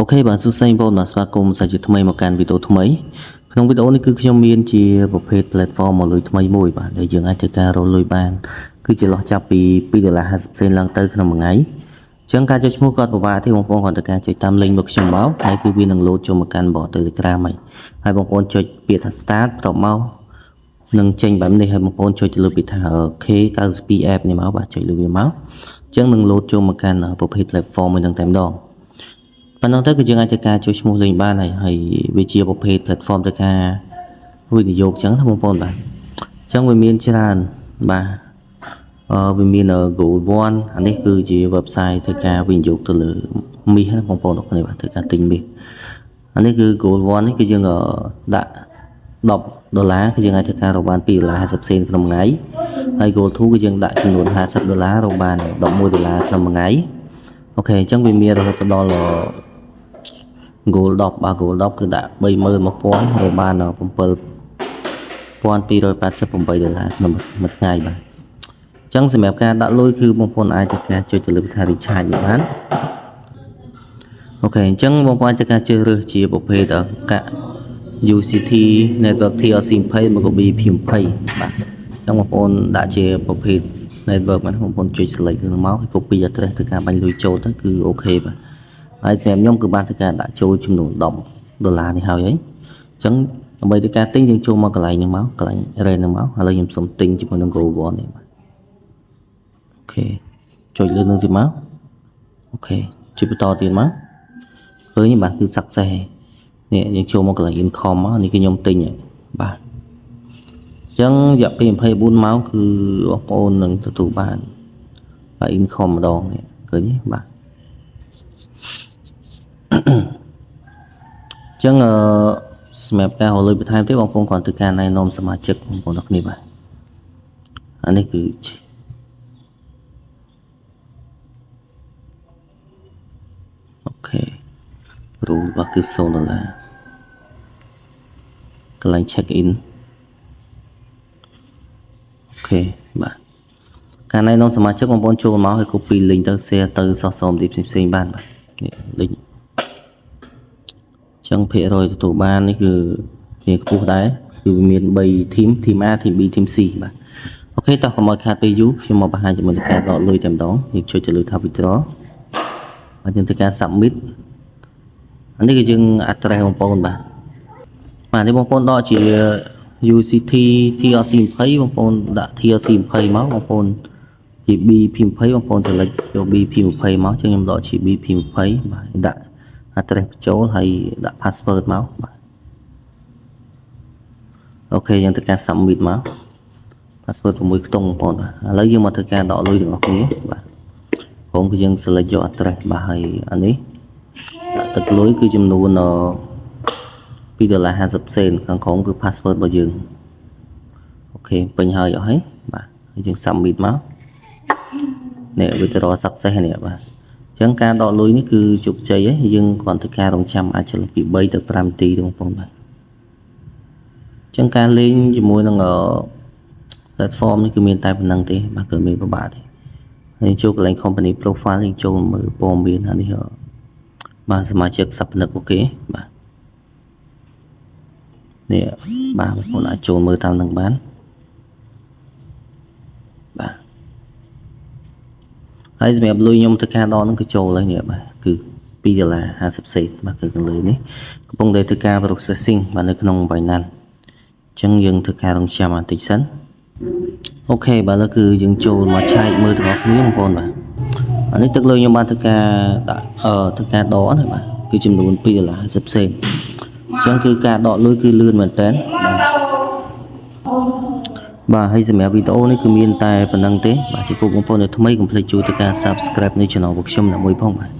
OK បាទសួស្តីបងប្អូនបាទស្វាគមន៍សាជាថ្មីមកកាន់វីដេអូថ្មីក្នុងវីដេអូនេះគឺខ្ញុំមានជាប្រភេទ platform មកលុយថ្មីមួយបាទដែលយើងអាចធ្វើការរកលុយបានគឺជាលោះចាប់ពី2ដុល្លារ50សេនឡើងទៅក្នុងមួយថ្ងៃអញ្ចឹងការចុចឈ្មោះក៏អត់ពិបាកទេបងប្អូនគ្រាន់តែការចុចតាម link មកខ្ញុំមកហើយគឺវានឹង load ចូលមកកាន់ bot Telegram ហើយហើយបងប្អូនចុចពាក្យថា start បន្ទាប់មកនឹងចេញបែបនេះហើយបងប្អូនចុចទៅលើពាក្យថា K92 app នេះមកបាទចុចលើវាមកអញ្ចឹងនឹង load ចូលមកកាន់ប្រភេទ platform មួយនឹងតែម្ដង ប៉ុណ្ណឹងទៅគឺយើងអាចធ្វើការចូលឈ្មោះលេងបានហើយហើយវាជាប្រភេទ platform ទៅការវិនិយោគអញ្ចឹងណាបងប្អូនបាទអញ្ចឹងវាមានច្រើនបាទអឺវាមាន Gold One អានេះគឺជា website ធ្វើការវិនិយោគទៅលើមាសណាបងប្អូនអរគ្នាបាទធ្វើការទិញមាសអានេះគឺ Gold One នេះគឺយើងដាក់10ដុល្លារគឺយើងអាចធ្វើការរកបាន2ដុល្លារ50សេនក្នុងមួយថ្ងៃហើយ Gold 2គឺយើងដាក់ចំនួន50ដុល្លាររកបាន11ដុល្លារក្នុងមួយថ្ងៃOK អញ្ចឹងវាមានរហូតដល់ Gold 10បាទ Gold 10គឺដាក់31000រកបាន7288ដុល្លារក្នុងមួយថ្ងៃបាទអញ្ចឹងសម្រាប់ការដាក់លុយគឺបងប្អូនអាចធ្វើការចុចទៅលើថា recharge នេះបាន OK អញ្ចឹងបងប្អូនអាចធ្វើការជ្រើសរើសជាប្រភេទកាក់ UCT Network TRC20 មកក៏ BEP20 បាទអញ្ចឹងបងប្អូនដាក់ជាប្រភេទ network មកបងប្អូនចុច select ទៅមកហើយ copy address ធ្វើការបាញ់លុយចូលទៅគឺ OK បាទហើយសម្រាប់ខ្ញុំគឺបានធ្វើការដាក់ចូលចំនួន10ដុល្លារនេះហើយហើយអញ្ចឹងដើម្បីធ្វើការទិញយើងចូលមកកន្លែងហ្នឹងមកកន្លែង rent ហ្នឹងមកឥឡូវខ្ញុំសូមទិញជាមួយនឹង Gold One នេះបាទ OK ចុចលើនឹងទៀតមក OK ចុចបន្តទៀតមកឃើញបាទគឺ success នេះយើងចូលមកកន្លែង income មកនេះគឺខ្ញុំទិញហើយបាទអញ្ចឹងរយៈពេល24ម៉ោងគឺបងប្អូននឹងទទួលបានបាទ income ម្ដងនេះឃើញទេបាទ អញ្ចឹងអឺសម្រាប់ការរកលុយបន្ថែមទៀតបងប្អូនគ្រាន់តែការណែនាំសមាជិកបងប្អូនទាំងគ្នាបាទអានេះគឺ OK rule របស់គឺ0ដុល្លារកន្លែង check in OK បាទការណែនាំសមាជិកបងប្អូនចូលមកឲ្យ copy link ទៅ share ទៅ social media ផ្សេងៗបានបាទនេះ link ចឹងភាគរយទទួលបាននេះគឺមានខ្ពស់ដែរគឺវាមាន3 team team A team B team C បាទ OK តោះកុំឲ្យខាតពេលយូរខ្ញុំមកបង្ហាញជាមួយនឹងការដកលុយតែម្ដងយើងចុចទៅលើថា withdraw បាទយើងធ្វើការ submit អានេះគឺយើង address បងប្អូនបាទបាទនេះបងប្អូនដកជា UCT TRC 20បងប្អូនដាក់ TRC 20មកបងប្អូនជា BEP20 បងប្អូន select យក BEP20 មកចឹងខ្ញុំដកជា BEP20 បាទដាក់ address បញ្ចូលហើយដាក់ password មកបាទ OK យើងធ្វើការ submit មក password 6ខ្ទង់បងប្អូនបាទឥឡូវយើងមកធ្វើការដកលុយទាំងអស់គ្នាបាទក្រុមគឺយើង select យក address បាទហើយអានេះដាក់ទឹកលុយគឺចំនួន2ដុល្លារ50សេនខាងក្រោមគឺ password របស់យើង OK ពេញហើយអស់ហើយបាទហើយយើង submit មកនេះ withdraw success នេះបាទអញ្ចឹងការដកលុយនេះគឺជោគជ័យហើយយើងគ្រាន់តែការរងចាំអាចចន្លោះពី3ទៅ5នាទីទេបងប្អូនបាទអញ្ចឹងការលេងជាមួយនឹង platform នេះគឺមានតែប៉ុណ្្នឹងទេបាទគឺមានពិបាកទេហើយចូលកន្លែង company profile យើងចូលមើលព័ត៌មានអានេះបាទសមាជិកសព្វនិក OK បាទនេះបាទបងប្អូនអាចចូលមើលតាមនឹងបានបាទហើយសម្រាប់លុយខ្ញុំធ្វើការដកហ្នឹងគឺចូលហើយនេះបាទគឺ2ដុល្លារ50សេនបាទគឺខាងលើនេះកំពុងតែធ្វើការ processing បាទនៅក្នុង Binance អញ្ចឹងយើងធ្វើការរងចាំបន្តិចសិន OK បាទឥឡូវគឺយើងចូលមកឆែកមើលទាំងអស់គ្នាបងប្អូនបាទអានេះទឹកលុយខ្ញុំបានធ្វើការដាក់អឺធ្វើការដកណាបាទគឺចំនួន2ដុល្លារ50សេនអញ្ចឹងគឺការដកលុយគឺលឿនមែនតើបាទបាទហើយសម្រាប់វីដេអូនេះគឺមានតែប៉ុណ្្នឹងទេបាទចំពោះបងប្អូនដែលថ្មីកុំភ្លេចជួយធ្វើការ Subscribe នៅ Channel របស់ខ្ញុំណាមួយផងបាទ។